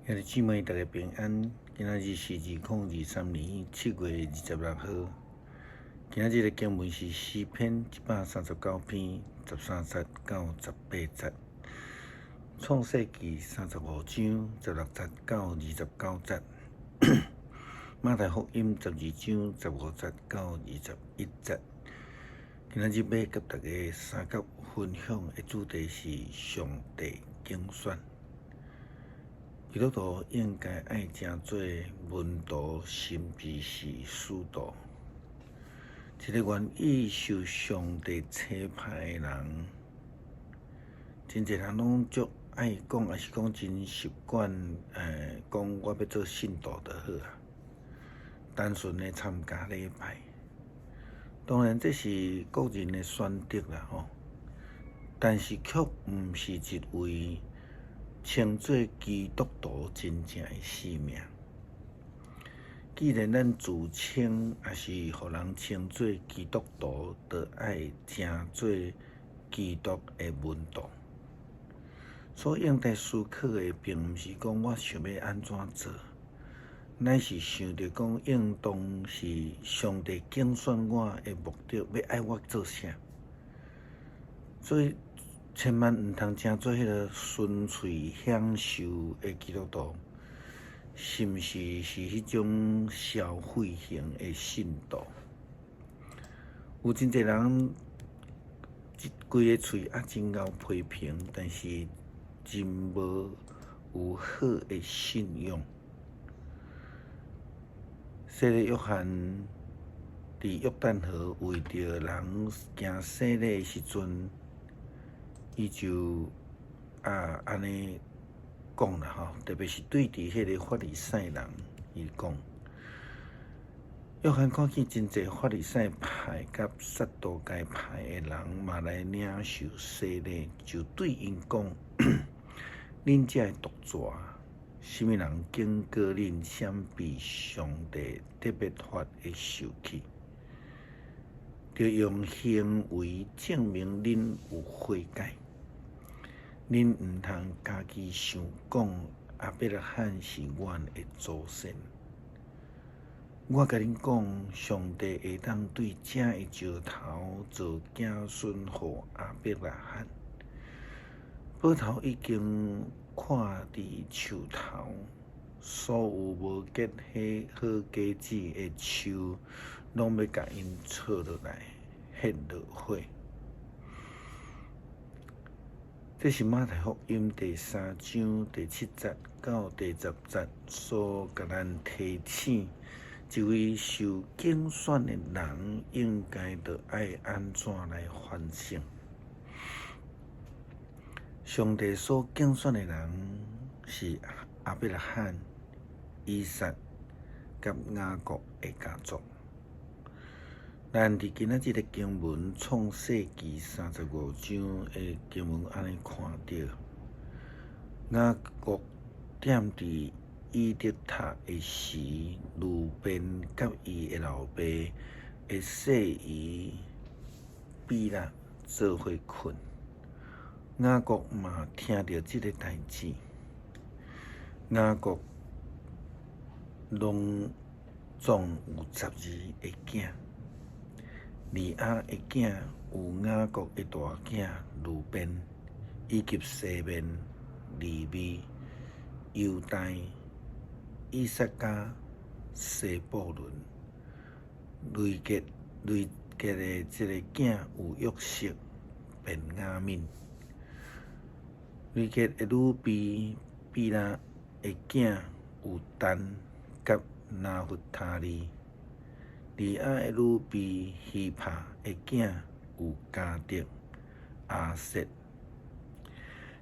兄弟姊妹，大家平安。今仔日是2023年7月26號。今仔日的經文是詩篇139篇13節到18節，創世記35章16節到29節，馬太福音12章15節到21節。今仔日欲佮大家相佮分享的主題是上帝揀選。基督徒應該愛成做門徒，甚至是使徒。一个願意受上帝差派的人，真濟人攏足愛講，抑是講真習慣，講我欲做信徒就好啊，單純的參加禮拜。當然這是個人的選擇啦，吼。但是卻毋是一位稱做基督徒真正的使命。既然咱自稱，抑是予人稱做基督徒，就愛成做基督的門徒。所應該思考的，並毋是講我想欲按怎做，乃是想著講，應當是上帝揀選我的目的，欲愛我做啥。所以，千萬毋通成做彼个純粹享受的基督徒，甚至是彼種消費型的信徒。有真濟人，規个喙啊真𠢕批評，但是真無有好的信仰。洗禮約翰佇約旦河為著人行洗禮的時陣，伊就啊按呢講啦吼，特別是對佇彼个法利賽人，伊講，約翰看見真濟法利賽派佮撒都該派的人嘛來領受洗禮，就對𪜶講：恁這个毒蛇，啥物人警告恁閃避上帝特欲發的受氣？著用行為證明恁有悔改。恁毋通家己想講亞伯拉罕是阮的祖先。我共恁講，上帝會當對這个石頭造子孫予亞伯拉罕。斧頭已經掛佇樹頭，所有無結彼好果子的樹，攏欲共𪜶鍥落來，獻落火。這是馬太福音第三章第七節到第十節所共咱提醒，一位受揀選的人應該著愛按怎來反省。上帝所揀選的人是亞伯拉罕、以撒佮雅各的家族。咱佇今仔日的經文創世記35章的經文按呢看著，雅各踮佇以得塔的時，流便佮伊的老爸的細姨比辣做伙睏。雅各嘛聽著這个代誌，雅各攏總有12个囝。利亞的囝有雅各的大囝流便，以及西緬、利未、猶大、以薩迦、西布倫。累結累結的這个囝有約瑟、便雅憫。累結的女婢比拉的囝有但佮拿弗他利。利亞的女婢希帕的囝有迦得、亞設。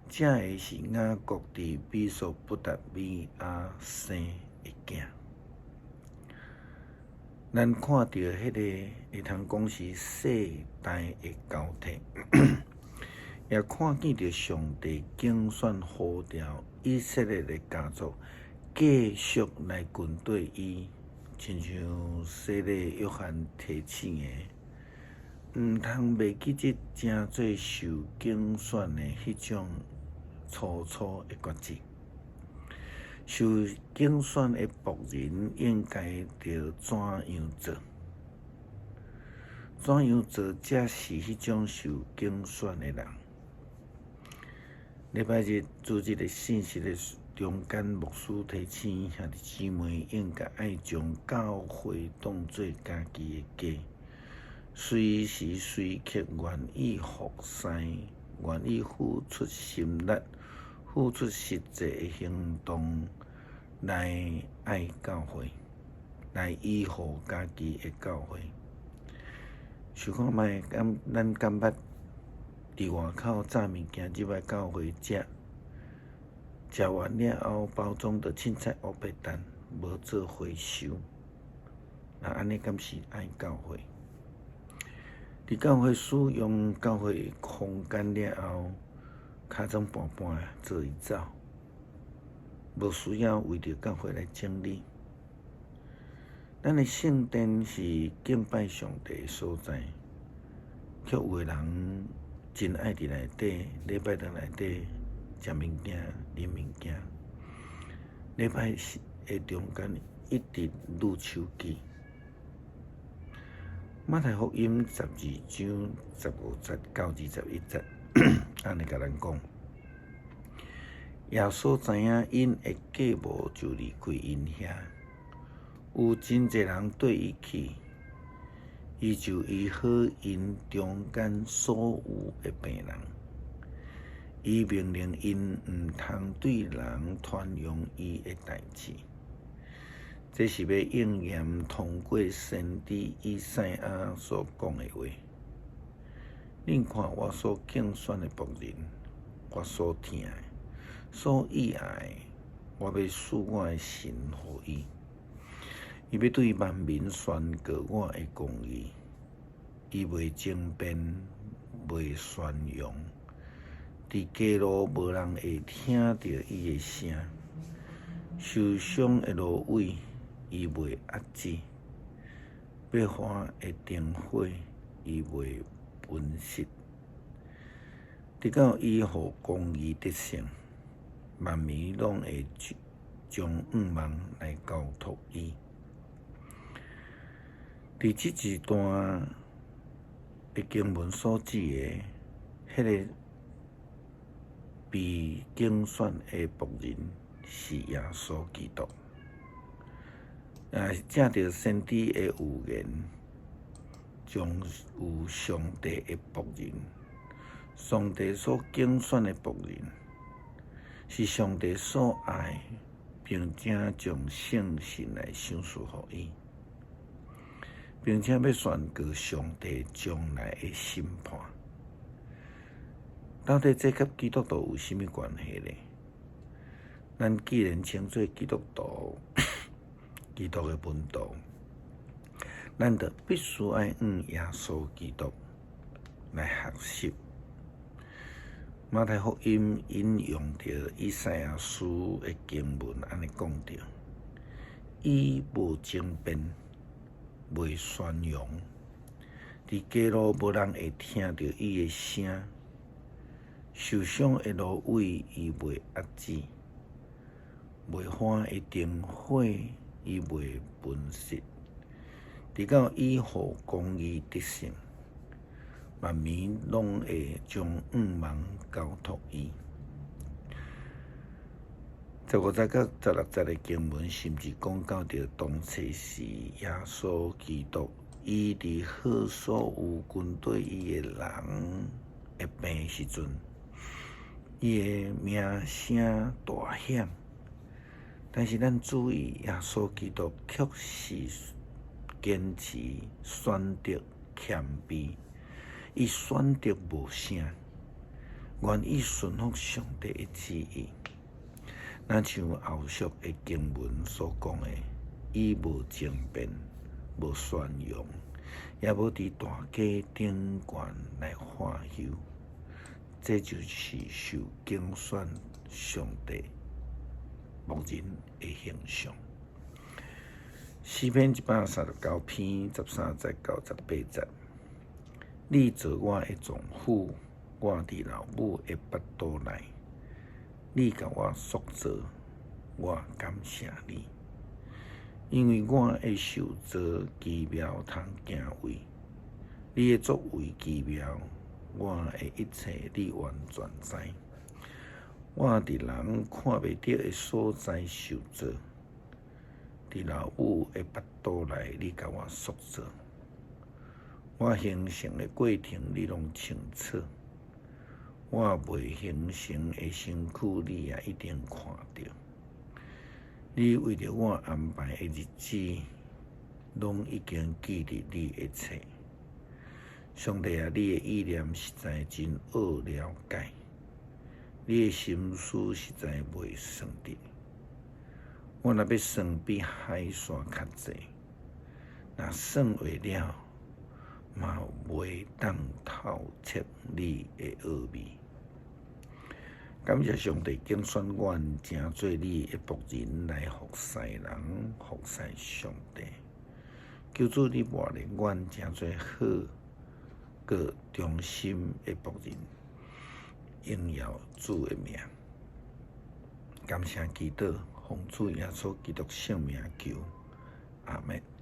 這个是雅各佇美索不達米亞生的囝。咱看著彼个會通講是世代的交替，也看見著上帝揀選呼召以色列的家族繼續來跟綴伊。親像洗禮約翰提醒的，毋通袂記得成做受揀選的彼種初初的決志。受揀選的僕人應該著怎樣做？怎樣做才是彼種受揀選的人？禮拜日主日的信息的中間，牧師提醒兄弟姊妹，應該愛將教會當做家己的家，隨時隨刻願意服侍，願意付出心力，付出實際的行動來愛教會，來維護家己的教會。想看覓，敢咱敢捌佇外口炸物件入來教會食，食完了後包裝就凊彩烏白擲，無做回收。那按呢敢是愛教會？佇教會使用教會空間了後，尻川半半做伊走，無需要為著教會來整理。咱的聖殿是敬拜上帝的所在，卻有的人真愛佇內底禮拜堂內底食物件、啉物件，禮拜的中間一直攄手機。馬太福音12章15節到21節，按呢共咱講，耶穌知影𪜶的計謀就離開𪜶遐，有真濟人綴伊去，伊就醫好𪜶中間所有的病人。伊命令𪜶毋通對人傳揚伊的代誌。這是欲應驗通過先知以賽亞所講的話。恁看我所揀選的僕人，我所疼的，所喜愛的，我欲賜我的神予伊。伊欲對萬民宣告我的公義。伊袂爭辯，袂宣揚。佇街路無人會聽著伊的聲。受傷的蘆葦，伊袂遏止；欲花的燈火，伊袂噴熄。直到伊予公義得勝，萬民攏會將向望來交託伊。佇這一段的經文所指的，彼個被揀選的僕人是耶穌基督。也是藉著先知的預言，將有上帝的僕人，上帝所揀選的僕人，是上帝所愛，並且將聖神來賞賜予伊，並且欲宣告上帝將來的審判。到底這佮基督徒有啥物關係呢？咱既然稱做基督徒，基督的門徒，咱就必須愛向耶穌基督來學習。馬太福音引用著以賽亞書的經文，按呢講著：伊無爭辯，袂宣揚，佇街路無人會聽著伊的聲。受傷的蘆葦，伊袂遏止；袂花的燈火，伊袂噴熄。直到伊予公義得勝，萬民攏會將向望交託伊。15節到16節的經文，甚至講到著當初時耶穌基督，伊佇好所有跟綴伊的人的病時陣，伊的名聲大響。但是咱注意，耶穌基督卻是堅持選擇謙卑，伊選擇無聲，願意順服上帝的旨意。若像後續的經文所講的，伊無爭辯，無宣揚，也無佇大街頂懸來發岫，這就是受揀選上帝僕人的形象。詩篇139篇13節到18節，你做我的丈夫，我佇老母的腹肚內，你共我塑造，我感謝你，因為我的受造奇妙通敬畏，你的作為奇妙，我的一切你完全知。我佇人看袂著的所在受造，佇老母的腹肚內，你共我塑造。我形成的過程，你攏清楚；我未形成的身軀，你也一定看著。你為著我安排的日子，攏已經記佇你的冊。上帝啊，你的意念實在真奧了解，你的心思實在袂算得。我若欲算比海沙較濟，若算會了，嘛袂當透徹你的奧秘。感謝上帝揀選阮，成做你的僕人來服侍人，服侍上帝。求主你磨練阮，成做好閣忠心的僕人，榮耀主的名。感謝基督，奉主耶穌基督聖名求，阿們。